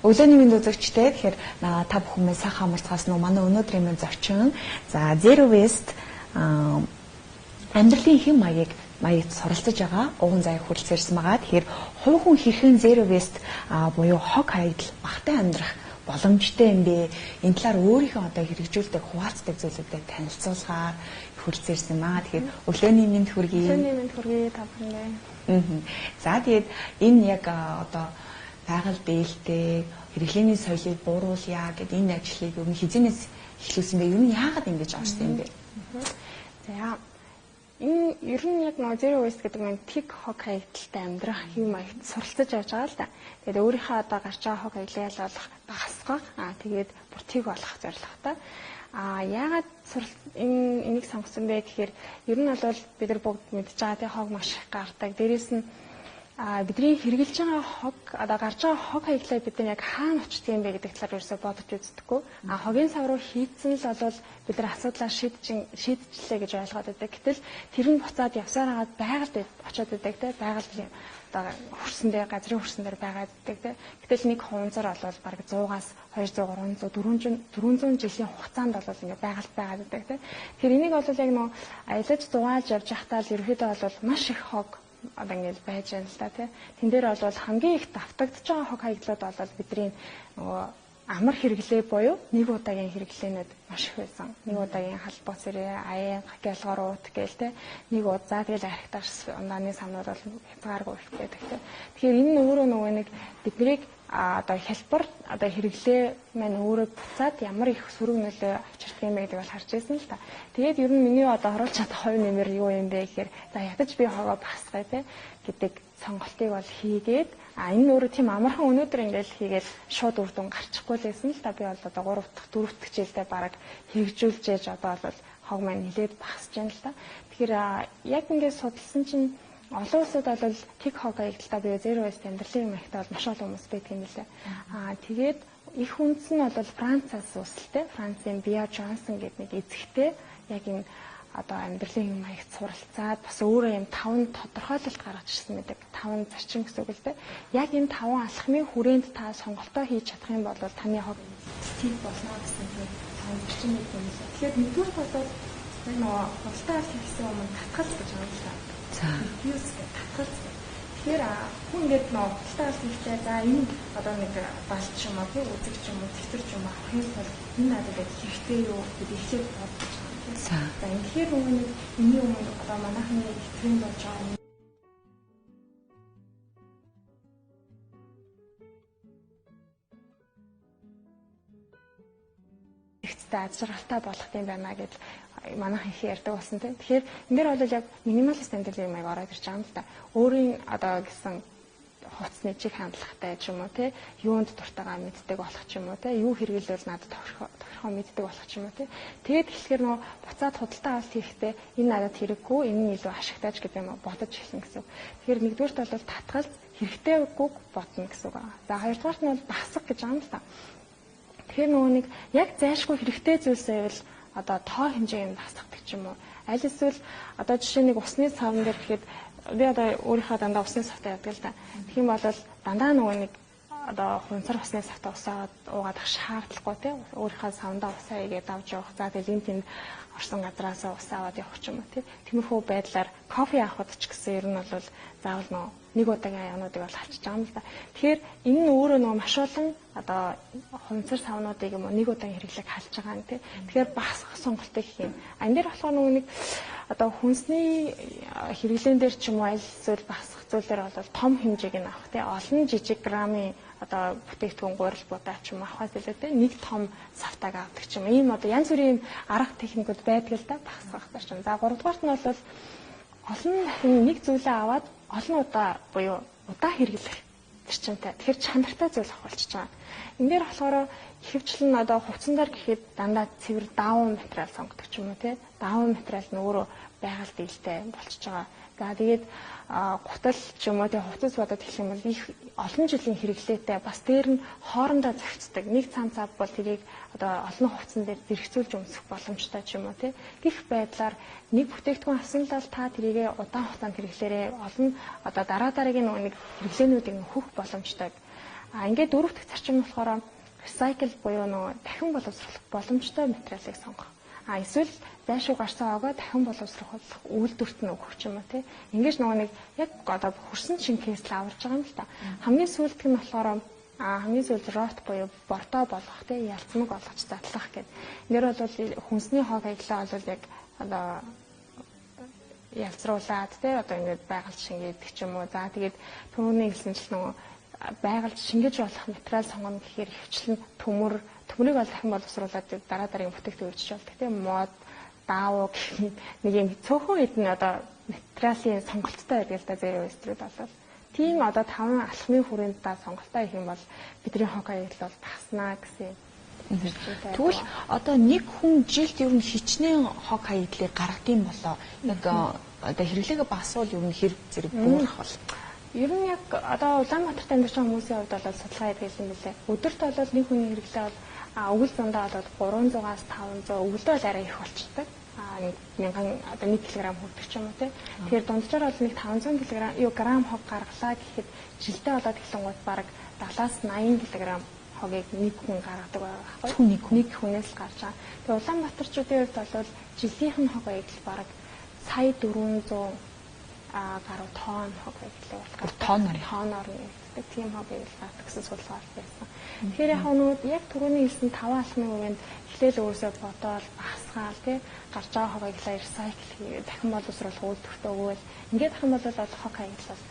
Өглөөний мэнд үзэгчтэй. Тэгэхээр та бүхэн минь сайхан амарцгаас нь манай өнөөдрийн минь зочин. За Zero Waste амьдралын хэм маягийг суралцаж байгаа уган заяа хүрэлцэн ирсэн байгаа. Тэгэхээр хувь хүн хэрхэн Zero Waste буюу хог хаягдал багатай амьдрах боломжтой юм бэ? Энэ талаар өөрийнхөө одоо хэрэгжүүлдэг, хуваалцдаг зүйлүүдэд танилцуулахаар хүрэлцэн ирсэн юм аа. Тэгэхээр өглөөний мэнд хүргэе. Өглөөний мэнд хүргэе та бүхэндээ. За тэгээд энэ яг одоо байгаль дээлтэй хэрэглээний соёлыг бууруулъя гэдэг энэ ажлыг ер нь хэзээнээс эхлүүлсэн бэ? Ер нь яагаад ингэж орсон юм бэ? За энэ ер нь яг нөгөө Zero Waste гэдэг маань тэг хог хаягдaltaй амьдрах хэв маягт суралцаж явж байгаа л да. Тэгээд өөрийнхөө одоо гарч байгаа хог хаягдлыг болох багасгах, тэгээд бүр тэг болох зорилготой. Яагаад энийг сонгосон бэ гэхээр ер нь бол бид нар бүгд мэдж байгаа тий хог маш их гардаг. Дээрээс нь бидний хэрэглэж байгаа хог одоо гарч байгаа хог хаягдлаа бид нар яг хаана очдөг юм бэ гэдэг талаар ерөөсөө бодож үздэггүй. Хогийн сав руу хийцэн л бол бид нар асуудлаа шийдчихлээ гэж ойлгоод байдаг. Гэтэл тэр нь буцаад явсаар хагаад байгальд очиод байдаг те байгальд одоо хөрсөн дээр газрын хөрсөн дээр байгаад байдаг те. Гэтэл нэг хуванцар бол бараг 100-аас 200, 300, 400 жилийн хугацаанд бол ингээ байгальд байгаад байдаг те. Тэгэхээр энийг бол яг нөө аялаж дугаалж явж байхдаа л ерөөхдөө бол маш их хог одоо ингээл байж байна л да тий. Тэн дээр бол хамгийн их давтагдж байгаа хог хаягдлууд бол бидний нөгөө амар хэрэглээ буюу нэг удаагийн хэрэглээнүүд маш их байсан. Нэг удаагийн халбаа сэрээ, аян, гялгар уут гээл тий. Нэг удаа тэгэл архиташ ундааны самнууд бол хязгааргүй их байдаг тий. Тэгэхээр энэ нь өөрөө нөгөө нэг биднийг одоо хялбар одоо хэрэглээ маань өөрөө буцаад ямар их сөрөг нөлөө авчирдаг юм бэ гэдэг бол харж байсан л та. Тэгээд ер нь миний одоо оруулж чадах хувь нэмэр юу юм бэ гэхээр за ядаж би хогоо багасгая те гэдэг сонголтыг бол хийгээд энэ нь өөрөө тийм амархан өнөөдөр ингээл хийгээд шууд үр дүн гарчихгүй л байсан л та. Би бол одоо 3 дахь 4 дахь хичээлдээ бараг хэрэгжүүлж ээж одоо бол хог маань нэлээд багасж байна л та. Тэгэхээр яг ингээд судалсан чинь олон улсууд бол тэг хог хаягдaltaй буюу Zero Waste амьдралын маягтай бол маш олон хүмүүс байдаг юм лээ. Тэгээд их үндэс нь бол Францаас үүсэлтэй. Францын Биа Джонсон гэдэг нэг эзэгтэй яг энэ одоо амьдралын маягт суралцаад бас өөрөө юм 5 тодорхойлолт гаргаж ирсэн байдаг. 5 зарчим гэсэн үг л дээ. Яг энэ 5 алхмын хүрээнд та сонголтоо хийж чадах юм бол таны хог тэг болно гэсэн тийм 5 зарчим гэдэг юм лээ. Тэгэхээр нэгдүгээр бол яг нөгөө худалдаа авалт хийхээс өмнө татгалз гэж байгаа юм л та. За. Refuse гэх татгалз. Тэгэхээр хүн ингээд нөө худалдаа авалт хийхдээ за энэ одоо нэг балч юм уу тий үзэг ч юм уу цэгцэр ч юм уу авахын тулд энэ надад яг хэрэгтэй юу гэдэг эхлээд бодож байгаа юм тий. За. За тэгэхээр нөгөө нэг энэний өмнө одоо манайхны тренд болж байгаа хэрэгцтэй аз жаргалтай болох юм байна гэж манайхан их ярьдаг болсон тийм. Тэгэхээр энэ дээр бол яг минималист амьдралын маяг ороод ирж байгаа юм л да. Өөрийн одоо гэсэн хувцсны чиг хандлагатай ч юм уу тий, юунд дуртайгаа мэддэг болох ч юм уу тий, юу хэрэглэвэл надад тохирохоо мэддэг болох ч юм уу тий. Тэгээд тэгэхээр нөгөө буцаад худалдаа авалт хийхдээ энэ надад хэрэггүй, энэ нь илүү ашигтай ч гэдэг юм уу бодож эхэлнэ гэсэн үг. Тэгэхээр нэгдүгээрт бол татгалз хэрэгтэйгүйг бодно гэсэн үг аа. За хоёрдугаарт нь бол багасгах гэж байгаа юм л та. Тэгэхээр нөгөө нэг яг зайлшгүй хэрэгтэй зүйлсээ бол одоо тоо хэмжээг нь багасгадаг ч юм уу. Аль эсвэл одоо жишээ нэг усны савн дээр гэхэд би одоо өөрийнхөө дандаа усны савтай явдаг л да. Тэгэх юм бол дандаа нөгөө нэг одоо хунцар усны савтай усаа уугаад ах шаардлагагүй тий. Өөрийнхөө савндаа усаа игээд авч явах. За тэгэл энэ тэнд орсон газраасаа усаа аваад явах ч юм уу тий. Тиймэрхүү байдлаар кофе авахд ч гэсэн ер нь бол заавал нөгөө нэг удаагийн аягнуудыг бол халчиж байгаа юм л да. Тэгэхээр энэ нь өөрөө нөгөө маш олон одоо хунцар савнуудыг юм уу нэг удаагийн хэрэглээг халж байгаа юм тий. Тэгэхээр багасгах сонголтыг хийх юм. Энэ дээр болохоор нөгөө нэг одоо хүнсний хэрэглээн дээр ч юм уу аль эсвэл багасгах зүйлээр бол том хэмжээг нь авах тий. Олон жижиг грамын одоо бүтээгдэхүүн гурил будаа ч юм авахаас илүү тий нэг том савтайг авдаг ч юм. Ийм одоо янз бүрийн арга техникүүд байдаг л да багасгах зарчим. За гуравдугаарт нь бол олон дахин нэг зүйлээ аваад олон удаа буюу удаа хэрэглэх зарчимтай. Тэгэхээр чанартай зүйл авах болчихж байгаа. Энэ дээр болохоор ихэвчлэн одоо хувцсан дээр гэхэд дандаа цэвэр даавын материал сонгодог ч юм уу тий. Даавын материал нь өөрөө байгаль дийлтэй болчихж байгаа. За тэгээд гутал ч юм уу тий хувцас бодоод хэлэх юм бол их олон жилийн хэрэглээтэй бас дээр нь хоорондоо зохицдог. Нэг цан цав бол тэрийг одоо олон хувцсан дээр зэрэгцүүлж өмсөх боломжтой ч юм уу тий. Гэх байдлаар нэг бүтээгдэхүүн авсан л бол та тэрийгэ удаан хугацаанд хэрэглээрээ олон одоо дараа дараагийн нөгөө нэг хэрэглээнүүдийг нөхөх боломжтой А ингээд дөрөв дэх зарчим нь болохоор recycle буюу нөгөө дахин боловсруулах боломжтой материалыг сонгох. А эсвэл зайшгүй гарсан хогоо дахин боловсруулах үйлдвэрт нь өгөх юм уу тий. Ингээд нөгөө нэг яг одоо хөрсөн шин кейсл аварж байгаа юм л та. Хамгийн сүүлдэх нь болохоор хамгийн сүүлд рот буюу бордоо болгох тий, ялцмаг болгож задлах гэдэг. Нэр бол хүнсний хог хаяглаа бол яг одоо ялцруулаад тий одоо ингээд байгальд шингээдэг ч юм уу. За тэгээд түрүүний хэлсэнчил нөгөө байгальд шингээж болох материал сонгоно гэхээр ихэвчлэн төмөрийг бол дахин боловсруулад дараа дараагийн бүтээгдэхүүн үйлчилж болдог тийм мод, даавуу гэх нэг юм цөөхөн хэдэн одоо материалын сонголттой байдаг л да zero waste-рүүд бол. Тийм одоо 5 алхмын хүрээнд та сонголтоо хийх юм бол бидний хог хаягдал бол багаснаа гэсэн юм. Тэгвэл одоо нэг хүн жилд ер нь хичнээн хог хаягдлыг гаргадсан болоо яг одоо хэрэглээгээ багасвал ер нь хэр зэрэг буурах бол? Ер нь яг одоо Улаанбаатарт амьдарч байгаа хүмүүсийн хувьд бол судалгаа хийдэг юм билээ. Өдөрт бол нэг хүний хэрэглээ бол өвөл зундаа бол 300-аас 500, өвөлдөө бол арай их болчихдог. 1000 одоо 1 кг хүрдэг ч юм уу тий. Тэгэхээр дунджаар бол нэг 500 кг юу грамм хог гаргалаа гэхэд жилдээ болоод эхлэнгуут бараг 70-аас 80 кг хогийг нэг хүн гаргадаг байгаа байхгүй. Нэг хүнээс л гарч байгаа. Тэгээ Улаанбаатарчуудын хувьд бол жилийнх нь хог хаягдал бараг сая 400 гаруй тонн хог хаягдлыг бол гаргадаг. Тонноор нэгддэг тийм хог хаягдал гаргадаг гэсэн судалгаа байсан. Тэгэхээр яг нөгөө яг түрүүний хэлсэн 5 алхмын хүрээнд эхлээл өөрөөсөө бодоол багасгаал тий гарч байгаа хог хаягдлаа recycle хийгээд дахин боловсруулах үйлдвэрт өгөөл ингээд ах юм бол хог хаягдал бол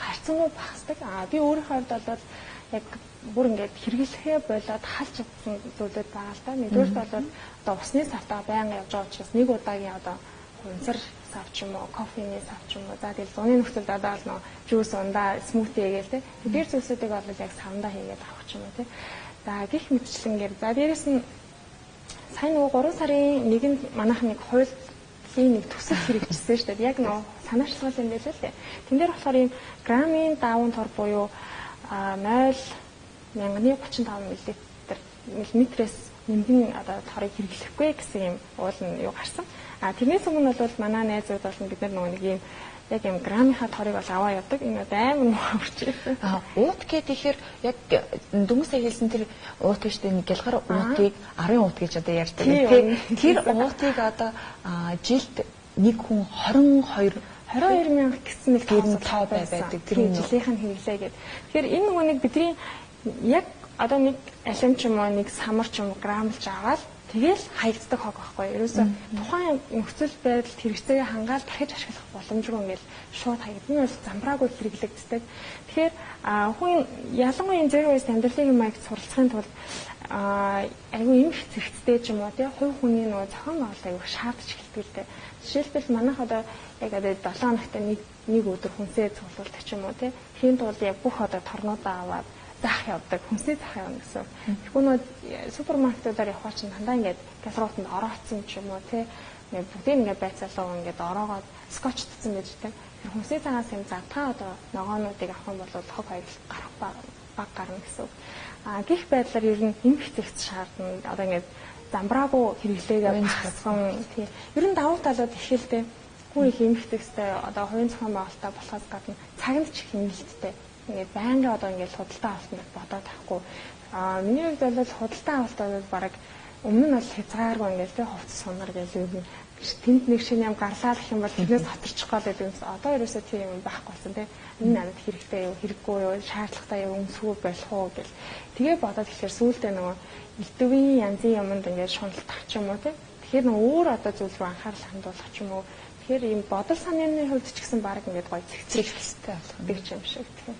харьцангуй багасдаг. Би өөрийнхөө хувьд бол яг бүр ингээд хэрэглэхээ болоод халж чадсан зүйлүүд байгаа л да. Нэгдүгээрт бол одоо усны савтаа байнга явж байгаа учраас нэг удаагийн одоо хуванцар сав ч юм уу, кофений сав ч юм уу. За тэгэл зуны нөхцөлд одоо л нөө жуус ундаа, смути гээл те. Тэр зүйлсүүдийг бол яг савндаа хийгээд авах ч юм уу те. За гих мэтчлэнгээр за дээрэс нь сайн нөгөө 3 сарын 1-нд манайх нэг хуулийн нэг төсөл хэрэгжсэн шүү дээ. Яг нөгөө санаачлал юм байлаа л дээ. Тэн дээр болохоор ийм грамын даавын тор буюу 0.1035 миллиметрээс нэмгэн одоо торыг хэрэглэхгүй гэсэн юм уул нь юу гарсан. А тэрнээс өмнө бол манай найзууд болон бид нар нөгөө нэг юм яг юм грамынхаа торыг бол аваа явдаг. Энэ одоо амар муу авч ирсэн. Уут гэх тэгэхээр яг дөнгөж сая хэлсэн тэр уут биш үү, нэг гялгар уутыг 10 уут гэж одоо ярьдаг тийм. Тэр уутыг одоо жилд нэг хүн 22 мянга гэсэн нэг тоо байдаг. Тэр жилийнх нь хэрэглээ гэдэг. Тэгэхээр энэ нөгөө нэг бидний яг одоо нэг алим ч юм уу нэг самар ч юм уу грамлж аваад тэгэл хаягддаг хог байхгүй. Ерөөсөө тухайн нөхцөл байдалд хэрэгцээгээ хангаал дахиж ашиглах боломжгүй ингээл шууд хаягдана. Бол замбраагүй хэрэглэгддэг. Тэгэхээр хүн ялангуяа энэ zero waste амьдралын маягт суралцахын тулд айгүй юм их зэрэгцтэй ч юм уу тий хувь хүний нөгөө зохион байгуулалт айгүй шаардж эхэлдэг л дээ. Жишээлбэл манайх одоо яг одоо 7 хоногт нэг өдөр хүнсээ цуглуулдаг ч юм уу тий. Тхийн тулд яг бүх одоо торнуудаа аваад заах явдаг, хүнсний заах явна гэсэн. Тэгэхгүй нөө супермаркетуудаар явхаар чинь дандаа ингээд галруутанд ороодсон ч юм уу тий. Ингээд бүгдийг ингээд байцаалаа ингээд ороогоод скотчдсан байж тээ. Тэр хүнсний цагаас юм задгаа одоо ногоонуудыг авах юм бол хог хаягдал гарах баг гарна гэсэн. А гих байдлаар ер нь эмх зэгц шаардна. Одоо ингээд замбраагүй хэрэглээгээ багасган тий. Ер нь давуу талууд их л дээ. Хүн их эмх зэгцтэй одоо хувийн зохион байгуулалтаа болохоос гадна цагт ч их хэмнэлттэй. Ингээд байнгын одоо ингээд худалдаа авалтанд бодоод авахгүй. Миний хувьд бол худалдаа авалт бол бараг өмнө нь бол хязгааргүй ингээд тий хувцас сунар гэж юу юм. Тэнд нэг шинэ юм гарлаа гэх юм бол тэрнээс хоторчих гол гэдэг юмс. Одоо ерөөсөө тийм юм байхгүй болсон тий. Энэ надад хэрэгтэй юу, хэрэггүй юу, шаардлагатай юу, өмсгүү болох уу гэл. Тэгээ бодоод тэгэхээр сүүлдээ нөгөө элдвийн янзын юмд ингээд шуналтах ч юм уу тий. Тэгэхээр нөгөө өөр одоо зүйл рүү анхаарал хандуулах ч юм уу. Тэгэхээр ийм бодол санааны хувьд ч гэсэн баг ингээд гоё зэгцтэй болох нэг юм шиг тийм.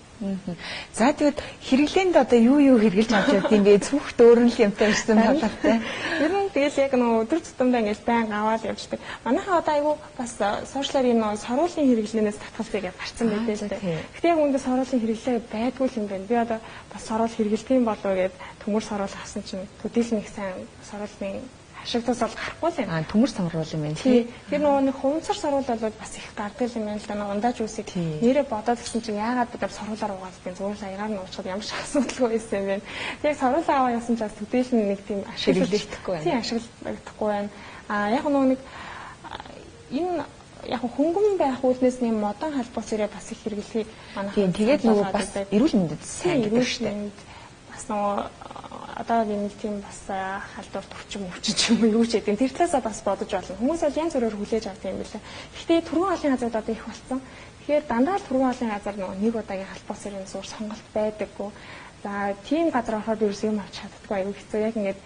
За тэгвэл хэрэглээнд одоо юу хэрэглэж авч явд юм бэ? Зүгт өөр нь л юмтай ирсэн талаартай. Ер нь тэгэл яг нөгөө өдөр тутамдаа ингээд байн аваад явждаг. Манайхаа одоо айгүй бас сошиалар энэ нөгөө соруулын хэрэглээнээс татгалзъя гэж гарцсан байдаг л дээ. Гэтэ яг үүндээ соруулын хэрэглээ байдгүй юм байна. Би одоо бас соруул хэрэглэдэг юм болов уу гэд төмөр соруул авсан чинь төдийл нэг сайн соруулын ашиг тус бол гарахгүй л юм. Төмөр соруулал юм байна тий. Тэр нөгөө нэг хуванцар соруул бол бас их гардаг юм байна л да. Нөгөө ундаа жуусыг нэрээ бодоод гисэн чинь яагаад бид нар соруулаар угаалдаг юм. Зүгээр л аягаар нь уучхад ямар ч асуудалгүй байсан юм байна. Яг соруулаа аваа явсан ч бас төдийл нь нэг тийм ашиглагдахгүй байна. Тийм ашиглагдахгүй байна. Яг нөгөө нэг энэ яг хөнгөн байх үүднээс нэм модон халбах сэрээ бас их хэрэглэхийг манайх. Тийм, тэгээд нөгөө бас эрүүл мэндэд сайн гэдэг шүү дээ. Бас нөгөө одоо нэг тийм бас халдвар төвчин мөвчин ч юм уу юу ч гэдэг. Тэр талаасаа бас бодож болно. Хүмүүс бол янз бүрээр хүлээж авдаг юм билээ. Гэхдээ түргэн хоолын газрууд одоо их болсон. Тэгэхээр дандаа л түргэн хоолын газар нөгөө нэг удаагийн халбах сэрийн зур сонголт байдаггүй. За тийм газар орохоор би ерөөсөө юм авч чаддаггүй, аюу хэцүү. Яг ингээд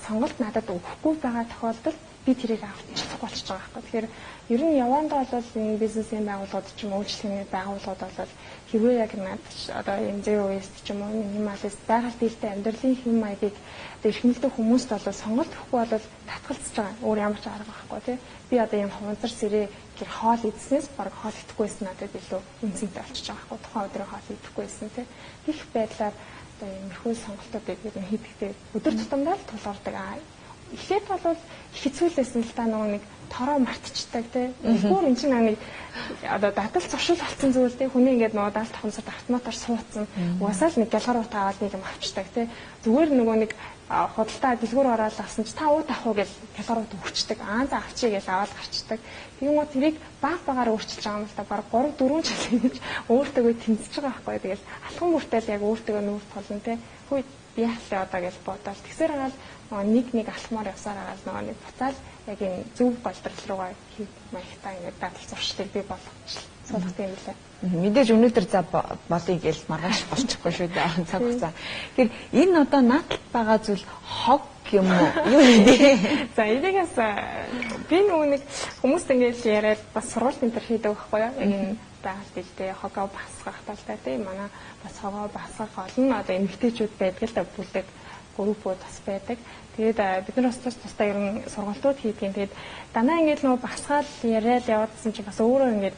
сонголт надад өгөхгүй байгаа тохиолдолд би тэрийг авч чадахгүй болчихж байгаа байхгүй. Тэгэхээр ер нь явандаа бол энэ бизнесийн байгууллагууд ч юм уу, үйлчлэгээний байгууллагууд бол хэрвээ яг надад одоо энэ zero waste ч юм уу, minimalist байгаль дийлтэй амьдралын хэм маягийг одоо эрхэмлдэг хүмүүст бол сонголт өгөхгүй бол татгалзаж байгаа. Өөр ямар ч арга байхгүй тий. Би одоо ийм хуванцар сэрээ гэр хоол идснээс баг хоол идэхгүйсэн надад илүү үнцэнтэй болчихж байгаа байхгүй. Тухайн өдрийн хоол идэхгүйсэн тий. Их байдлаар одоо иймэрхүү сонголтуудыг ер нь хийдэгтэй өдөр тутамдаа л тулгардаг. Эхлээд бол их хэцүүлсэн л та нөгөө нэг тороо мартчихдаг тий. Бүр эн чинь нэг одоо дадал зуршил болсон зүйл тий. Хүний ингээд нөгөө 75 сард автоматар суудсан. Угаасаа л нэг гялгар ут аваад нэг юм авчдаг тий. Зүгээр нөгөө нэг худалдаа дэлгүүр ороод авсан чи та ууд авах уу гэж гялгар ут өгчдөг. Аа за авчий гэж аваад гарчдаг. Тэгэн гоо тэрийг баг багаар өөрчилж байгаа юм л та. Баг 3 4 жил ингэж өөртөөгөө тэмцэж байгаа байхгүй. Тэгэл алхам бүртэл яг өөртөөгөө нүүр тулна тий. Хүй би яалаа одоо гэж бодоол. Тэгсээр хагаал нэг нэг алхмаар явсаар хагаал нөгөө нэг буцаал яг энэ зөв голдрол руугаа хий маягтай ингээд дадал зуршлыг бий болгочих суулгах юм лээ. Мэдээж өнөөдөр за болъё гэж маргааш болчихгүй шүү дээ. Цаг хугацаа. Тэгэхээр энэ одоо наадталд байгаа зүйл хог юм уу? Юу юм бэ? За энийгээс би нөгөө нэг хүмүүст ингээд яриад бас сургалт энэ төр хийдэг байхгүй юу? Яг энэ байгаль дэлтэй хогоо басгах талтай тийм манай бас хогоо басгах олон одоо эмэгтэйчүүд байдаг л да, бүлэг группүүд бас байдаг. Тэгээд бид нар бас тус тусдаа ер нь сургалтууд хийдэг. Тэгээд данаа ингээд нөгөө басгаал яриад яваадсан чинь бас өөрөө ингээд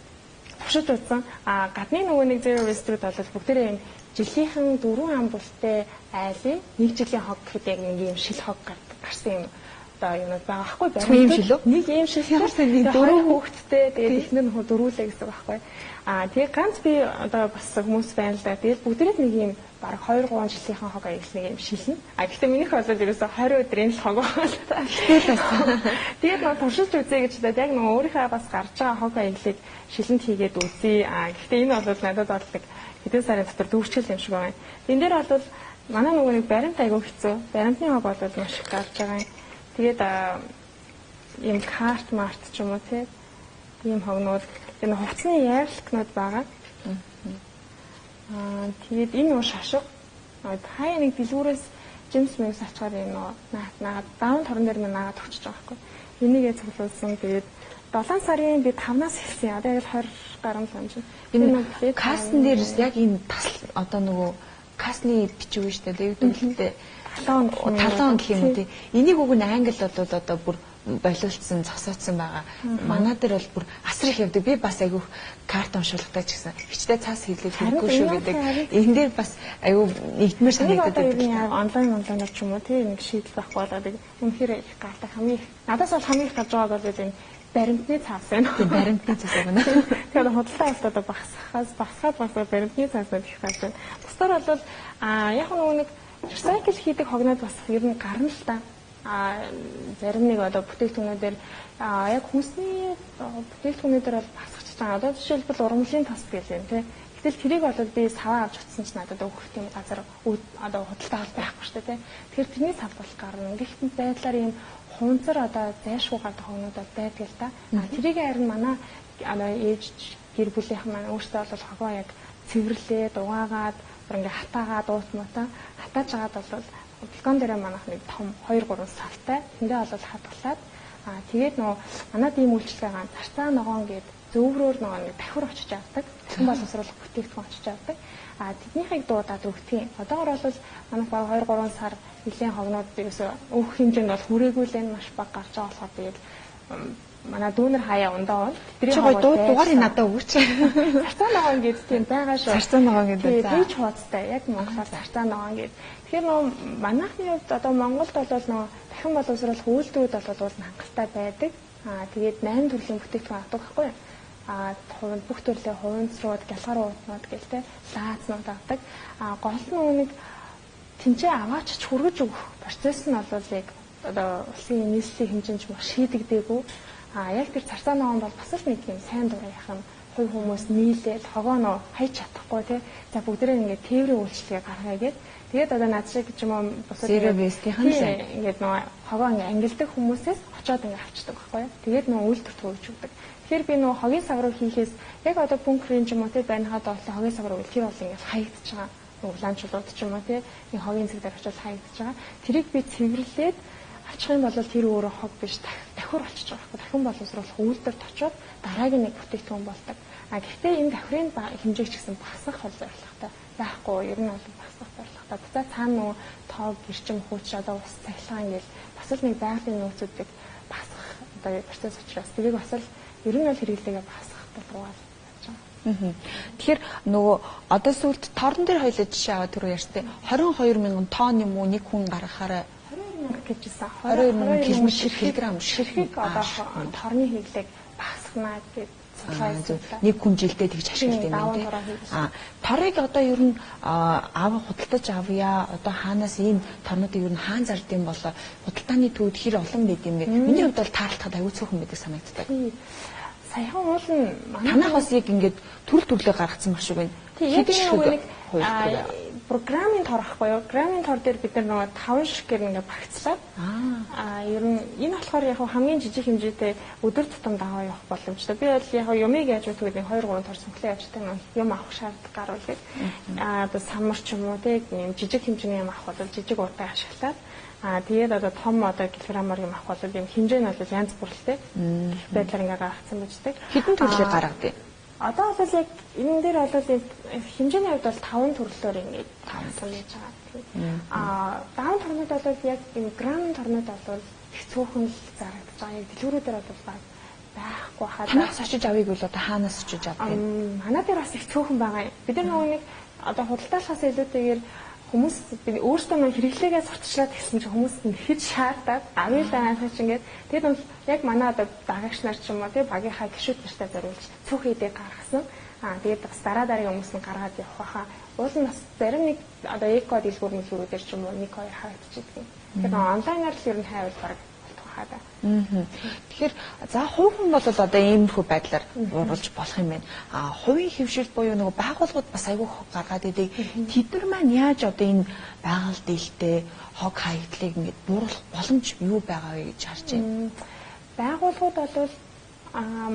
туршиж үзсэн. А гадны нөгөө нэг zero waste-үүд бол бүгдээрээ юм жилийнхэн 4 амбултай айлын нэг жилийн хог гэхэд яг нэг юм шил хог гарсан юм одоо юмнууд байгаа байхгүй баримт. Ийм шил үү? Нэг ийм шил. Ямар сайн дөрөв хүүхэдтэй. Тэгээд эхнэр нь дөрвөлээ гэсэн байхгүй. Аа тэгээ ганц би одоо бас хүмүүс байна л да. Тэгээд бүгдээрээ нэг ийм бараг 2 3 жилийнхэн хог аяглал нэг юм шилнэ. А гэхдээ минийх бол ерөөсө 20 өдрийн л хог байна. Тэгэл бас. Тэгээд нөө туршилж үзье гэж бодоод яг нөө өөрийнхөө бас гарч байгаа хог аяглалыг шилэнд хийгээд үзье. А гэхдээ энэ бол надад бол нэг хэдэн сарын дотор дүүрчэл юм шиг байгаа юм. Энэ дээр бол манай нөгөө нэг баримт айгүй хэцүү. Баримтны хог бол маш их гарч байгаа юм. Тэгээд ийм карт март ч юм уу тий. Ийм хогнууд, энэ хувцсны яарлыкнууд байгаа. Аа тэгээд энэ нөө шашиг хаяа нэг дэлгүүрээс жимс мэгс ачаар энэ нөө наагаад даун торон дээр наагаад өгчөж байгаа байхгүй. Энийгээ цуглуулсан. Тэгээд 7 сарын би 5-наас эхэлсэн. Одоо яг л 20 гаруй л юм чинь. Энэ кастн дээр яг энэ тасал одоо нөгөө кастны бичиг үү штэ юу гэдэг талон талон гэх юм уу тий. Энийг уг нь англи бол одоо бүр болиулсан, зогсоодсон байгаа. Манай дээр бол бүр асар их явдаг. Би бас айгүй карт уншуулгатай ч гэсэн хичтэй цаас хийлээ хэрэггүй шүү гэдэг. Энэ дээр бас айгүй нэгдмээр санагдаад байдаг. Онлайн онлайнаар ч юм уу тий нэг шийдэл байхгүй болоод үнэхээр их гардаг. Хамгийн их надаас бол хамгийн их гарч байгааг бол энэ баримтны цаас байна. Тийм баримтны цаас байна. Тэгэхээр худалдаа авалтаа багасгахаас багасгаад багасгаад баримтны цааснууд их гарч байна. Бусдаар бол яг нөгөө нэг recycle хийдэг хогноод бас ер нь гарна л та. А зарим нэг одоо бүтээгдэхүүнүүдээр яг хүнсний бүтээгдэхүүнүүдээр бол багасгах байгаа. Одоо жишээлбэл ургамлын тас гэх юм тий. Гэтэл тэрийг бол би саваа авч утсан ч надад өгөх тийм газар одоо худалдаа авалт байхгүй шүү дээ тий. Тэгэхээр тэрний сав бол гарна. Гэхдээ байдлаар ийм хунцар одоо зайшгүй гардаг хогнууд бол байдаг л та. А тэрийг харин манай одоо ээж гэр бүлийнхэн маань өөрсдөө бол хогоо яг цэвэрлээд угаагаад бүр ингээ хатаагаад уут муута хатааж агаад бол балкон дээр манайх нэг том 2 3 савтай. Тэндээ бол хадгалаад тэгээд нөгөө манад ийм үйлчлэг байгаа. Зарцаа ногоон гээд зөөврөөр нөгөө нэг давхар очиж авдаг. Дахин боловсруулах бүтээгдэхүүн очиж авдаг. А тэднийхийг дуудаад өгдөг. Одоогор бол манайх баг 2 3 сар нэлийн хогнууд ерөөсөө өөх хэмжээнд бол хүрээгүй л энэ маш бага гарч байгаа болохоор тэгээд манай дүүнер хаяа ундаа бол тэдний хог дугаарыг надад өгөөч. Зарцаа ногоон гээд тийм байгаа шүү. Зарцаа ногоон гэдэг. Тийм пэйж хуудастай яг монголоор зарцаа ногоон гээд. Тэгэхээр нөө манайхны хувьд одоо Монголд бол нөө дахин боловсруулах үйлдвэрүүд бол уул нь хангалттай байдаг. Аа тэгээд 8 төрлийн бүтээгдэхүүн авдаг байхгүй юу? А бүх төрлийн хуванцрууд, гялгар уутнууд гэл те лаазнууд авдаг. А гол нь нэг тэнцээ аваачч хүргэж өгөх процесс нь бол яг одоо улсын нийслэлийн хэмжээнд ч маш шийдэгдээгүй. А яг тэр царцаа ногоон бол бас л нэг юм сайн дурын яхан хувь хүмүүс нийлээл хогоо нөө хайж чадахгүй тий. За бүгдээрээ ингээд тээврийн үйлчлэгээ гаргая гээд тэгээд одоо над шиг ч юм уу бусад zero waste-ийн л ингээд нөө хогоо ингээд ангилдаг хүмүүсээс очоод ингээд авчдаг байхгүй юу. Тэгээд нөө үйлдвэрт хөргөж өгдөг. Тэгэхээр би нөө хогийн сав руу хийхээс яг одоо бункерын ч юм уу тий байнхаа доотлоо хогийн сав руу тэр бол ингээд хаягдчихж байгаа. Улаанчлууд ч юм уу тий нэг хогийн цэг дээр очоод хаягдчихж байгаа. Тэрийг би цэвэрлээд авчих юм бол тэр өөрөө хог биш давхар болчихж байгаа байхгүй. Дахин боловсруулах үйлдвэрт очоод дараагийн нэг бүтээгдэхүүн болдог. А гэхдээ энэ давхрын хэмжээг ч гэсэн багасгах бол зорилготой байхгүй. Ер нь бол багасгах зорилготой. Буцаа цаана нөгөө тоог, гэрчим, хүч одоо ус цахилгаан гэл бас л нэг байгалийн нөөцүүдийг багасгах одоо процесс учраас тэрийг бас л ер нь бол хэрэглээгээ багасгах тал руугаа явж байгаа. Тэгэхээр нөгөө одоо сүүлд торон дээр хоёлаа жишээ аваад түрүү ярьстай 22 мянган тонн юм уу нэг хүн гаргахаараа 22 мянга гэжсэн. 22 мянга килограмм ширхэг одоо торны хэрэглээг багасгана гэж нэг хүн жилдээ тэгж ашигладаг юм байна тий. А торыг одоо ер нь ав худалдаж авъя. Одоо хаанаас ийм торнуудыг ер нь хаан зардсан болоо худалдааны төвд хэр олон байд юм бэ? Миний хувьд бол таарлахад аюу цөөхөн байдаг санагддаг. Саяхан уул нь манайх бас яг ингээд төрөл төрлөө гаргацсан баг шиг байна. Тий, яг нэг программын тор ахгүй юу? Программын тор дээр бид нар нөгөө 5 ширхгээр ингээ багцлаад ер нь энэ болохоор яг хамгийн жижиг хэмжээтэй өдөр тутам даваа явах боломжтой. Би бол яг юмыг яаж өгдөг нэг 2 3 тор сүнхлээ явждаг юм авах шаардлага гарвал гээд одоо самар ч юм уу те юм жижиг хэмжээний юм авах бол жижиг уутаа ашиглаад тэгээд одоо том одоо килограммаар юм авах бол юм хэмжээ нь бол янз бүрэлтэй байдлаар ингээ гаргацсан байждаг. Хэдэн төрлөөр гаргадаг? Одоо бол яг энэ дээр бол хэмжээний хувьд бол 5 төрлөөр ингээд тавсан байж байгаа. 5 торнууд бол яг энэ грамм торнууд бол их цөөхөн л зарагдаж байгаа. Яг дэлгүүрүүдээр бол баг байхгүй хаа. Танаас очиж авъя гэвэл одоо хаанаас очиж авах юм? Манай дээр бас их цөөхөн байгаа юм. Бид нар нөгөө нэг одоо худалдаалахаас илүүтэйгээр хүмүүс би өөрсдөө нэг хэрэглээгээ сурталчлаад гэсэн чинь хүмүүс нэхэд шаардаад авъя л анхаач ингээд тэгээд бол яг манай одоо дагагч нар ч юм уу тий багийнхаа гишүүд нартай зориулж цөөх идэ гаргасан. Тэгээд бас дараа дараагийн хүмүүс нь гаргаад явах байхаа. Уул нь бас зарим нэг одоо эко дэлгүүр мэлгүүрүүдээр ч юм уу нэг хоёр харагдчихэдэг юм. Тэгэхээр онлайнаар л ер нь хайвал баг болтох хаа да. Тэгэхээр за хувь хүн бол одоо иймэрхүү байдлаар бууруулж болох юм байна. А хувийн хэвшил буюу нөгөө байгууллагууд бас айгүй хог гаргаад идэг. Тэд нар маань яаж одоо энэ байгаль дийлтэй хог хаягдлыг ингээд бууруулах боломж юу байгаа вэ гэж харж байна. Байгууллагууд бол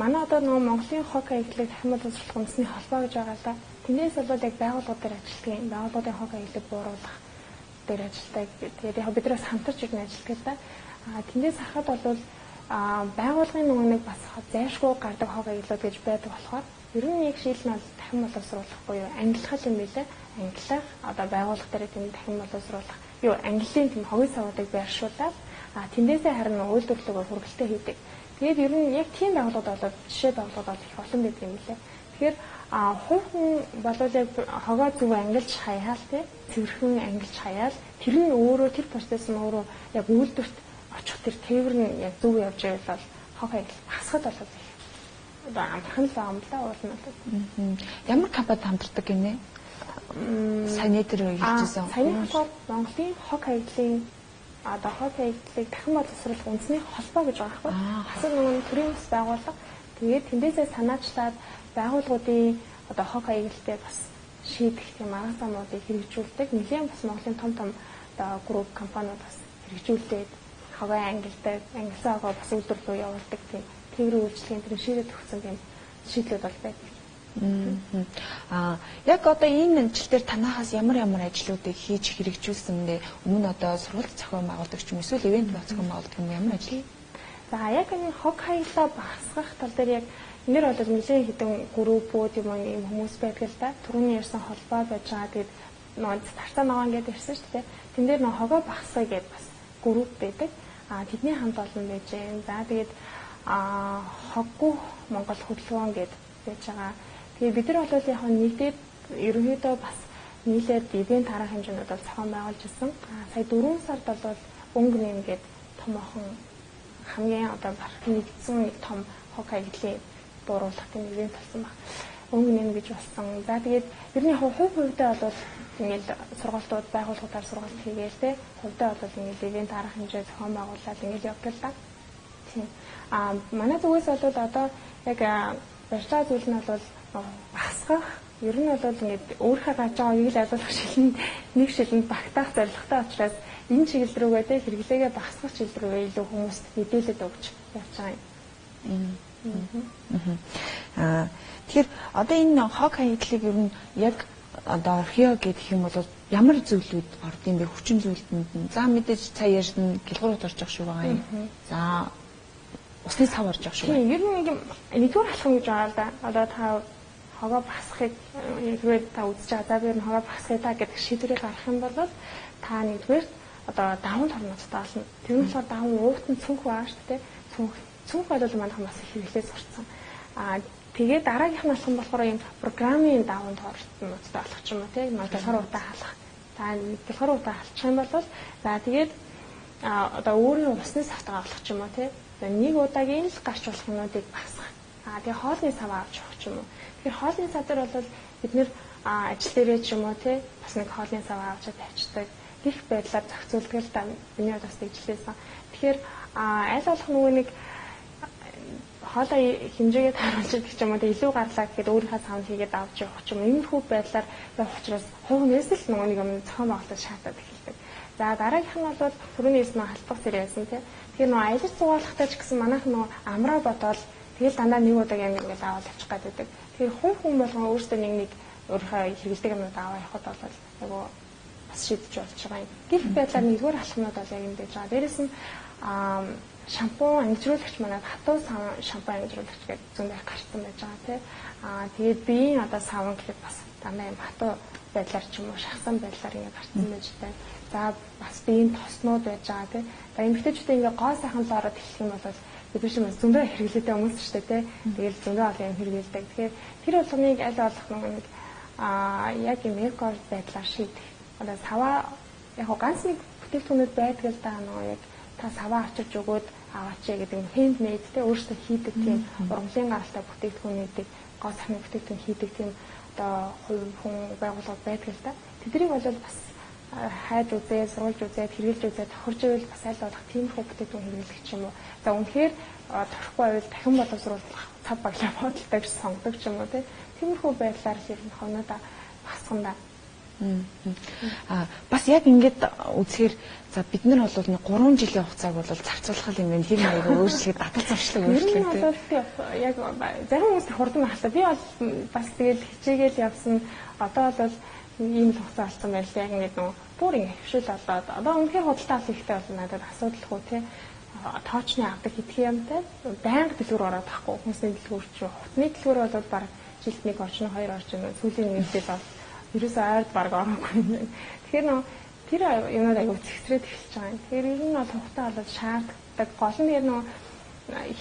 манай одоо нөгөө Монголын хог хаягдлыг дахин боловсруулах үндэсний холбоо гэж байгаа л да. Тэндээс бол яг байгууллагууд дээр ажилладаг юм. Байгууллагуудын хог хаягдлыг бууруулах дээр ажилладаг. Тэгээд яг бид нараас хамтарч ирнэ ажилладаг л да. Тэндээс харахад бол байгууллагын нөгөө нэг бас зайлшгүй гардаг хог хаягдлууд гэж байдаг болохоор ер нь яг шийдэл нь бол дахин боловсруулах буюу ангилах юм билээ. Ангилах одоо байгууллага дээр тийм дахин боловсруулах юу ангиллын тийм хогийн савуудыг байршуулад тэндээсээ харин үйлдвэрлэлөөр хүргэлтээ хийдэг. Тэгээд ер нь яг тийм байгууллагууд бол жишээ байгууллагууд бол их олон байдаг юм билээ. Тэгэхээр хувь хүн болвол яг хогоо зөв ангилж хаяал тий цэвэрхэн ангилж хаяал тэр нь өөрөө тэр процесс нь өөрөө яг үйлдвэрт очих тэр тээвэр нь яг зөв явж байвал бол хог хаягдал багасгад бол их одоо амархан л байгаа юм л да уул нь бол. Ямар компанид хамтардаг гинэ? Саяны тэр хэлжсэн. Саяны болохоор Монголын хог хаягдлын одоо хог хаягдлыг дахин боловсруулах үндэсний холбоо гэж байгаа байхгүй. Бас нөгөө төрийн бас байгууллага. Тэгээд тэндээсээ санаачлаад байгууллагуудын одоо хог хаягдлыг бас шийдэх тийм арга замуудыг хэрэгжүүлдэг. Нэлээд бас Монголын том том одоо групп компаниуд бас хэрэгжүүлдэг. Хогоо ангилдаг, ангилсан хогоо бас үйлдвэр рүү явуулдаг тийм тээврийн үйлчилгээний тэр шийдэл өгсөн тийм шийдлүүд бол байдаг. Яг одоо энэ ажил дээр танахаас ямар ямар ажлуудыг хийж хэрэгжүүлсэн бэ? Өмнө одоо сургалт зохион байгуулдаг ч юм эсвэл ивент зохион байгуулдаг юм ямар ажил? За яг энэ хог хаяглаа багасгах тал дээр яг энээр бол нэлээд хэдэн группүүд юм уу юм хүмүүс байдаг л да. Түрүүний ярьсан холбоо байж байгаа. Тэгээд нөгөө тарцаа ногоон гэдээ ярьсан шүү дээ. Тэн дээр нөгөө хогоо багасгая гэдээ бас групп байдаг. Тэдний хамт олон байж гэн. За тэгээд хоггүй Монгол хөдөлгөөн гэдээ байж байгаа. Тэгээ бид нар бол яг нэгдээд ерөнхийдөө бас нийлээд ивент арга хэмжээнүүд бол зохион байгуулж ирсэн. Сая 4 сард бол өнгө нэм гээд томоохон хамгийн одоо бараг нэгдсэн нэг том хог хаягдлын бууруулах тийм ивент болсон баг. Өнгө нэм гэж болсон. За тэгээд ер нь яг хувь хувьдаа бол ингээл сургалтууд байгууллагуудаар сургалт хийгээл те. Хувьдаа бол ингээл ивент арга хэмжээ зохион байгуулаад ингээл явдаг л да. Тийм. Манай зүгээс бол одоо яг барьж байгаа зүйл нь бол багасгах. Ер нь бол ингээд өөрийнхөө гарч байгаа үеийг л алуулах шилэнд нэг шилэнд багтаах зорилготой учраас энэ чиглэл рүүгээ те хэрэглээгээ багасгах чиглэл рүүгээ илүү хүмүүст мэдээлэл өгч явж байгаа юм. Тэгэхээр одоо энэ хог хаягдлыг ер нь яг одоо орхио гэх юм бол ямар зүйлүүд орд юм бэ? Хүчин зүйлтэнд нь. За мэдээж цаа ярьсан гэлгүүр орж явах шүү байгаа юм. За усны сав орж явах шүү. Тийм, ер нь нэг нэгдүгээр алхам гэж байгаа л да. Одоо та хогоо багасгахыг хэрвээ та үзэж байгаа. За би ер нь хогоо багасгая та гэдэг шийдвэрийг гаргах юм бол та нэгдүгээр одоо даван тормозтой болно. Тэр нь болохоор даван уут нь цүнх байгаа шүү дээ. Цүнх бол манайхан бас их хэрэглээ сурцсан. Тэгээд дараагийнх нь алхам болохоор ийм программын даван тормозтой болох ч юм уу тийм. Дэлгэр утаа халах. Та дэлгэр утаа халчих юм бол за тэгээд одоо өөрийн усны савтайгаа болох ч юм уу тийм. За нэг удаагийн л гарч болох юмнуудыг багасгах. Тэгээ хоолны сав авч явах ч юм уу. Тэгэхээр хоолны сав дээр бол бид нэр ажил дээрээ ч юм уу тий бас нэг хоолны сав авч тавьчихдаг. Гэх байдлаар зохицуулдаг л да. Миний хувьд бас тэгжлээсэн. Тэгэхээр аль болох нөгөө нэг хоолой хэмжээгээ тааруулж идэх ч юм уу илүү гарлаа гэхэд өөрийнхөө савнд хийгээд авч явах ч юм уу. Иймэрхүү байдлаар явах учраас хувь хүнээс л нөгөө нэг юм зохион байгуулалт шаардаад эхэлдэг. За дараагийнх нь бол түрүүний хэлсэн халдвар сэрэ байсан тий. Тэгэхээр нөгөө аялал зугаалахтай ч гэсэн манайх нөгөө амраа бодоол тэгэл дандаа нэг удаагийн юм ингээд аваад явчих гээд байдаг. Тэгэхээр хувь хүн болгон өөрсдөө нэг өөрийнхөө хэрэглэдэг юмнууд аваа явахад бол айгу бас шийдэж болж байгаа юм. Гэх байдлаар нэгдүгээр алхмууд бол яг юм байж байгаа. Дээрээс нь шампунь ангижруулагч манайд хатуу шампунь ангижруулагч гэдэг зөндөө их гарсан байж байгаа тий. Тэгээд биеийн одоо савн гэхэд бас дандаа юм хатуу байдлаар ч юм уу шахсан байдлаар ингээд гарсан байж таа. За бас биеийн тоснууд байж байгаа тий. За эмэгтэйчүүдээ ингээд гоо сайхан л ороод эхлэх юм бол бид нар чинь зөндөө хэрэглээтэй хүмүүс шүү дээ тий. Тэгэл зөндөө олон юм хэрэглэдэг. Тэгэхээр тэр болгоныг аль болох нэг яг юм эко байдлаар шийдэх. Одоо саваа яг ганц нэг бүтээгдэхүүнүүд байдаг л да нөгөө яг та саваа авчирч өгөөд аваач гэдэг юм хенд мэйд те өөрсдөө хийдэг тийм ургамлын гаралтай бүтээгдэхүүнүүдийг гоо сайхны бүтээгдэхүүн хийдэг тийм одоо хувь хүн байгууллага байдаг л да. Тэднийг бол бас хайж үзээ, сургуулж үзээд, хэрэглэж үзээд тохирж ивэл бас аль болох тиймэрхүү бүтээгдэхүүн хэрэглэх ч юм уу. За үнэхээр тохирохгүй байвал дахин боловсруулах цав баглаа бодолтой гэж сонгодог ч юм уу те. Тиймэрхүү байдлаар л ер нь хоноод багасгана. Бас яг ингээд үзэхээр за бид нар бол нэг 3 жилийн хугацааг бол зарцуулах юм байна. Хэв маяг өөрчлөлт, дадал зуршлаг өөрчлөлт. Ер нь бол яг зарим хүмүүс хурдан байх та. Би бол бас тэгэл хичээгээл явсан. Одоо бол ийм л хугацаа болсон байна л яг ингээд нөгөө бүр ингээд хөвшил болоод одоо үнэхээр худалдаа авах хэрэгтэй бол надад асуудалгүй те. Тоочны авдаг хэдхэн юмтай байнга дэлгүүр ороод тахгүй. Хүмүүсийн дэлгүүр чи хутны дэлгүүр бол баг жилд нэг орчин, хоёр орчин сүүлийн нэг жил бол ерөөсөө ойрд баг ороогүй юм байна. Тэгэхээр нөө тэр юмнууд аягүй цэгцрээд эхэлж байгаа юм. Тэгэхээр ер нь бол хугацаа болоод шаарддаг. Гол нь тэр нөө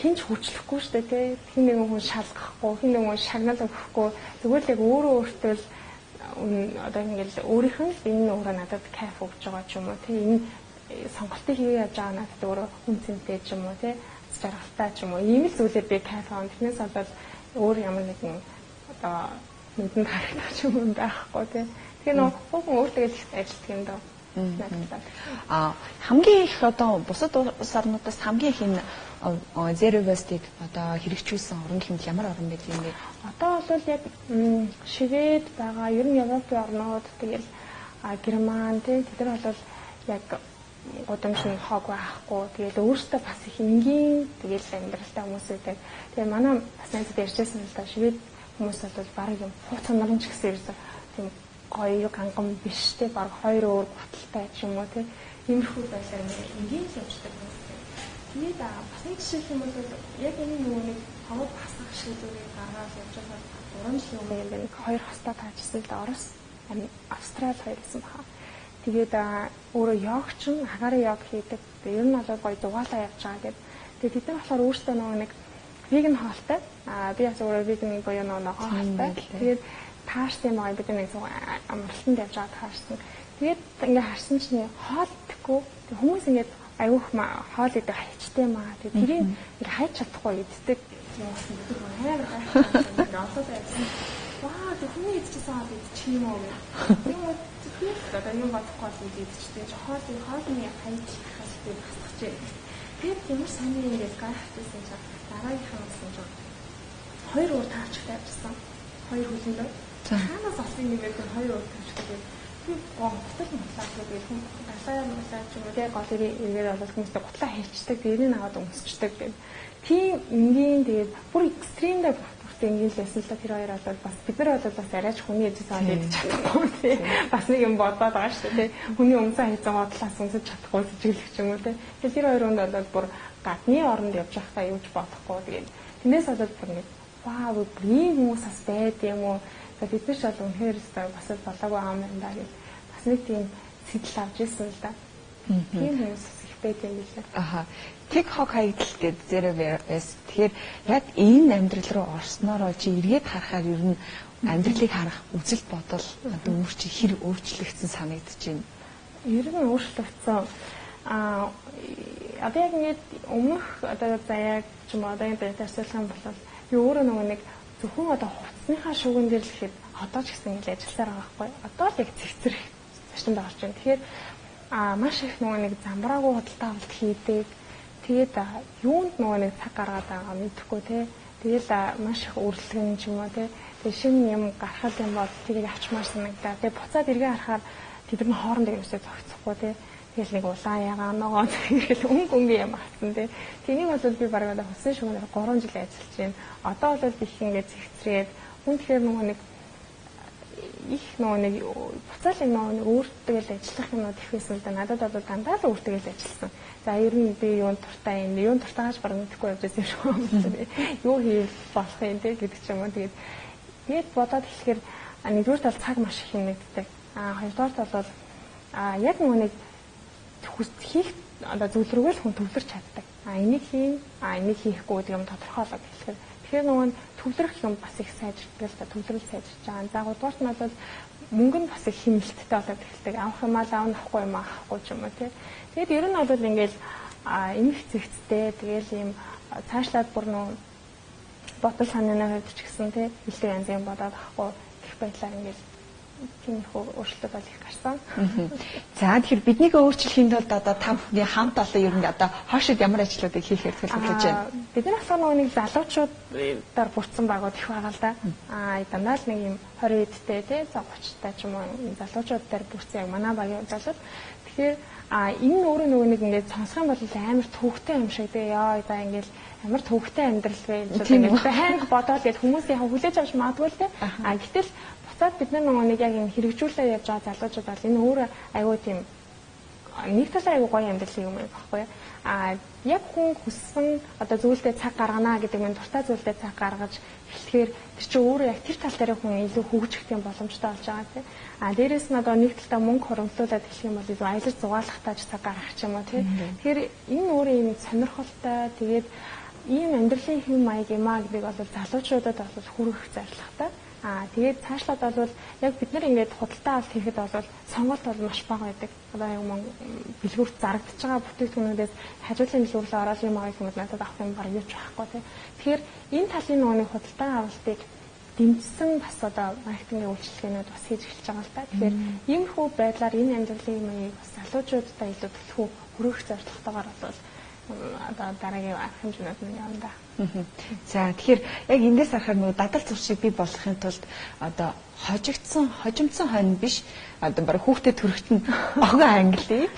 хинч хүчлэхгүй шүү дээ тий. Хин нэгэн хүн шалгахгүй, хин нэгэн хүн шагнал өгөхгүй. Зүгээр л яг өөрөө өөртөө л одоо ингээл өөрийнх нь энэ өөрөө надад кайф өгч байгаа ч юм уу тий. Энэ сонголтыг хийе яаж байгаа надад өөрөө хүн цэнтэй ч юм уу тий. Жаргалтай ч юм уу. Ийм л зүйлээр би кайф авна. Тэрнээс болоод өөр ямар нэгэн одоо нүдэнд харагдах ч юм байхгүй тий. Тэгэхээр нөө хүн өөртөө л ажилладаг юм даа. Хамгийн их одоо бусад улс орнуудаас хамгийн их энэ zero waste-ийг одоо хэрэгжүүлсэн орн гэмэл ямар орн байдаг юм бэ? Одоо бол яг Швед байгаа, ер нь Европын орнууд тэгэл Герман тий тэд нар бол яг гудамж нь хог байхгүй. Тэгэл өөрсдөө бас их энгийн тэгэл амьдралтай хүмүүс байдаг. Тэгээ манай бас найзад ярьжсэн л да Швед хүмүүс бол бараг юм хууц санарн ч гэсэн ерөөсөө тийм гоё ганган биш те бараг хоёр өөр гуталтай ч юм уу те иймэрхүү байдлаар ингээд энгийн л явждаг хүмүүс. Тэгээд бас нэг жишээлх юм бол яг энэ нөгөө нэг ховор басгах шийдвэрийг гаргаад явж байгаа 3 жилийн өмнө юм байна. Хоёр хостоо таажсан л да Орос, Австрали хоёр гэсэн баха. Тэгээд өөрөө йог ч агарын йог хийдэг. Ер нь бол гоё дугаалаа явж байгаа гэдэг. Тэгээд тэд нар болохоор өөрсдөө нөгөө нэг веган хоолтой. Би бас өөрөө веган буюу нөгөө ногоон хоолтой. Тэгээд таарсан юм аа бид нэг зөв амралтанд явж байгаа таарсан. Тэгээд ингээ харсан чинь хоол идэхгүй. Тэг хүмүүс ингээд аюух хоол идэх хайчтай юм аа. Тэгээд тэрийг ингээ хайж чадахгүй иддэг. Амар гайхалтай. Олоод авсан. Ваа, тэг хүний идчихсэн хоол идчих юм уу гэх. Тийм үү. Тэр одоо юм бодохгүй бол идчихтэй. Хоол хоолны хайж хасдаг басгах чи. Тэгээд ямар сони юм гэж гайхчихсан чинь дараагийнх нь болсон чинь хоёр уур таарчтай авчихсан. Хоёр хөлөндөө. Хаанаас олсон юм бэ гэхээр хоёр уур таарчтай. Би гутал мутлаа гэдэг хүн далаа мутлаа ч юм уу те гол эргээр бол хүмүүстэй гутлаа хийчдэг, тэрийг аваад өмсчдэг гэдэг. Тийм энгийн тэгээд бүр экстримдээ бүрт энгийн л байсан л та тэр хоёр бол бас бид нар бол бас арайч хүний эзэс аваад идэж чадахгүй тий. Бас нэг юм бодоод байгаа шүү дээ тий. Хүний өмсөн хийсэн гутлаас өмсөж чадахгүй сэжиглэх ч юм уу тий. Тэгэхээр тэр хоёр хүнд бол бүр гадны оронд явж байхдаа юу ч бодохгүй. Тэгээд тэрнээс болоод бүр нэг вау ийм хүмүүс бас байд юм уу. За бид нар ч бол үнэхээр бас болоогүй юм байна да гэж бас нэг тийм сэтэл авч ирсэн л да. Тийм хүмүүс бас их байд юм билээ. Аха. Тэг хог хаягдал гэдэг zero waste. Тэгэхээр яг энэ амьдрал руу орсноороо чи эргээд харахаар ер нь амьдралыг харах үзэл бодол одоо өөр чи хэр өөрчлөгдсөн санагдаж байна? Ер нь өөрчлөгдсөн. Аа одоо яг ингээд өмнөх одоо заяаг ч юм уу одоо энэ зарцуулах юм бол би өөрөө нөгөө нэг зөвхөн одоо хувцсныхаа шүүгэн дээр л ихэд одоо ч гэсэн ингэж ажилласаар байгаа байхгүй. Одоо л яг цэгцэрх зарчимд орж байна. Тэгэхээр маш их нөгөө нэг замбраагүй худалдаа авалт хийдэг. Тэгээд юунд нөгөө нэг цаг гаргаад байгаа мэдэхгүй те. Тэгэл маш их үрлэгэн ч юм уу те. Тэгээд шинэ юм гарах юм бол тэрийг авчмаар санагдаа. Тэгээд буцаад эргээ харахаар тэд нар хоорондоо ерөөсөө зохицохгүй те. Тэгэл нэг улаан ягаан ногоон тэгэл өнгө өнгө юм авсан те. Тэнийг бол би бараг одоо хувцсны шүүгнээр 3 жил ажиллаж байна. Одоо бол их ингээд цэгцрээд хүн тэгэхээр нөгөө нэг их нөгөө нэг буцаал юм нөгөө нэг өөртөө л ажиллах юмнууд их байсан л да. Надад бол дандаа л өөртөө л ажилласан. За ер нь би юунд дуртай юм, юунд дуртайгаач бараг мэдэхгүй явж байсан юм шиг байна. Юу хийвэл болох юм те гэдэг ч юм уу. Тэгээд бодоод эхлэхээр нэгдүгээр тал цаг маш их хэмнэгддэг. Хоёрдугаар тал бол яг нөгөө нэг хийх одоо зүйл рүүгээ л хүн төвлөрч чаддаг. Энийг хийн, энийг хийхгүй гэдэг юм тодорхойлоод эхлэхээр тэгэхээр нөгөө төвлөрөх юм бас их сайжирдаг л да, төвлөрөл сайжирч байгаа. За гуравдугаарт нь бол мөнгө нь бас их хэмнэлттэй болоод эхэлдэг. Авах юм аа авах авахгүй юм аа авахгүй ч юм уу тий. Тэгээд ер нь бол ингээл эмх зэгцтэй тэгэл ийм цаашлаад бүр нөө бодол санааны хувьд ч гэсэн тий илүү янз юм бодоод авахгүй гэх байдлаар ингээл тиймэрхүү өөрчлөлт бол их гарсан. За тэгэхээр биднийг өөрчлөхийн тулд одоо та бүхний хамт олон ер нь одоо хоошид ямар ажлуудыг хийхээр төлөвлөж байна? Бид нар болохоор нөгөө нэг залуучуудаар бүрдсэн багууд их байгаа л да. Дандаа л нэг юм 20 эдтэй тий 30-тай ч юм уу залуучуудаар бүрдсэн яг манай багийн залууд. Тэгэхээр энэ нь өөрөө нөгөө нэг ингээд сонсох юм бол амар төвөгтэй юм шиг тий яа да ингээд амар төвөгтэй амьдрал вэ гэж ингээд байнга бодоол гэж хүмүүс яг хүлээж авч магадгүй л тий. Гэтэл буцаад бид нар нөгөө нэг яг энэ хэрэгжүүлээ явж байгаа залуучууд бол энэ өөрөө айгүй тийм нэг талаар айгүй гоё амьдрал юм байхгүй юу? Яг хүн хүссэн одоо зүйлдээ цаг гаргана гэдэг нь дуртай зүйлдээ цаг гаргаж эхлэхээр тэр чинь өөрөө яг тэр тал дээр хүн илүү хөгжих тийм боломжтой болж байгаа тийм. Дээрээс нь одоо нэг талдаа мөнгө хуримтлуулад эхлэх юм бол илүү аялал зугаалахтаа ч цаг гаргах ч юм уу тийм. Тэгэхээр энэ өөрөө юм сонирхолтой тэгээд ийм амьдралын хэм маяг юм а гэдэг бол залуучуудад бол хүргэх зорилготой. Тэгээд цаашлаад бол яг бид нар ингээд худалдаа авалт хийхэд бол сонголт бол маш бага байдаг. Одоо яг мөн бэлгүүрт зарагдаж байгаа бүтээгдэхүүнүүдээс хажуудлын бэлгүүрлээ ороод юм авах юм бол надад авах юм бараг юу ч байхгүй тий. Тэгэхээр энэ талын нөгөө худалдаа авалтыг дэмжсэн бас одоо маркетингийн үйлчилгээнүүд бас хийж эхэлж байгаа л та. Тэгэхээр иймэрхүү байдлаар энэ амьдралын маягийг бас залуучуудад илүү түлхүү хүргэх зорилготойгоор бол одоо дараагийн арга хэмжээнүүд нь явна да. За тэгэхээр яг эндээс харахаар нөгөө дадал зуршиг бий болохын тулд одоо хожигдсон, хожимдсон хонь биш одоо бараг хүүхдэд төрөхт нь охин англи.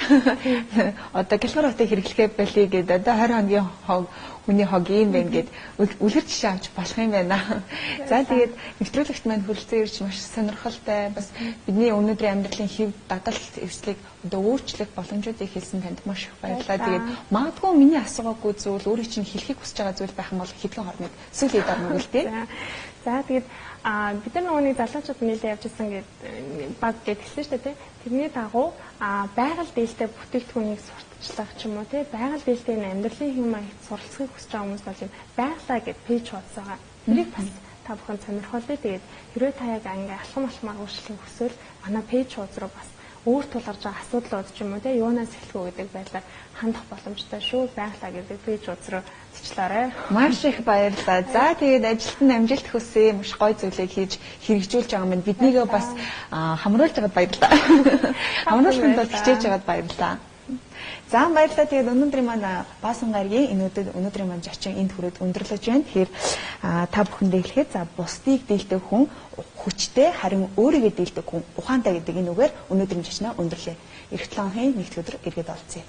Одоо Калифорни хотыг хэрэглэхээ болиё гэдэг одоо 20 хоногийн хог хүний хог юм байна гэд үлгэр жишээ авч болох юм байна. За тэгээд нэвтрүүлэгт маань хүрэлцэн ирж маш сонирхолтой бас бидний өнөөдрийн амьдралын хэв дадал эвслийг одоо өөрчлөх боломжуудыг хэлсэн танд маш их баярлалаа. Тэгээд магадгүй миний асуугаагүй зүйл өөрийн чинь хэлхийг хүсэж байгаа зүйл байх юм бол хэдхэн хорныг сүүлийн дараа нүгэлтэй. За тэгээд бид нар нөгөө нэг залуучууд нийлээ явж исэн гээд баг гэд хэлсэн шүү дээ тий. Тэрний дагуу байгаль дээлтэй бүтээгдэхүүнийг сурталчлах ч юм уу тий. Байгаль дээлтэй энэ амьдралын хэм маягт суралцахыг хүсэж байгаа хүмүүс бол юм байглаа гэд пэйж хуудас байгаа. Тэрийг бас та бүхэн сонирхолтой. Тэгээд хэрвээ та яг ингээ алхам алхмаар өөрчлөхийг хүсвэл манай пэйж хуудас руу бас өөр тулгарч байгаа асуудлууд ч юм уу те юунаас эхлэх үү гэдэг байдлаар хандах боломжтой шүү. Байглаа гэдэг пэйж хуудас руу зочлоорой. Маш их баярлалаа. За тэгээд ажилд нь амжилт хүсье. Маш гоё зүйлийг хийж хэрэгжүүлж байгаа минь биднийгээ бас хамруулж байгаад баярлалаа. Хамруулахын тулд хичээж байгаад баярлалаа. За баярлалаа. Тэгээд өнөөдрийн маань Баасан гарагийн энэ өнөөдрийн маань зочин энд хүрээд өндөрлөж байна. Тэгэхээр та бүхэндээ хэлэхэд за бусдыг дийлдэг хүн хүчтэй, харин өөрийгөө дийлдэг хүн ухаантай гэдэг энэ үгээр өнөөдрийн зочноо өндөрлөө. Ирэх 7 хоногийн нэгд өдөр эргээд олцъё.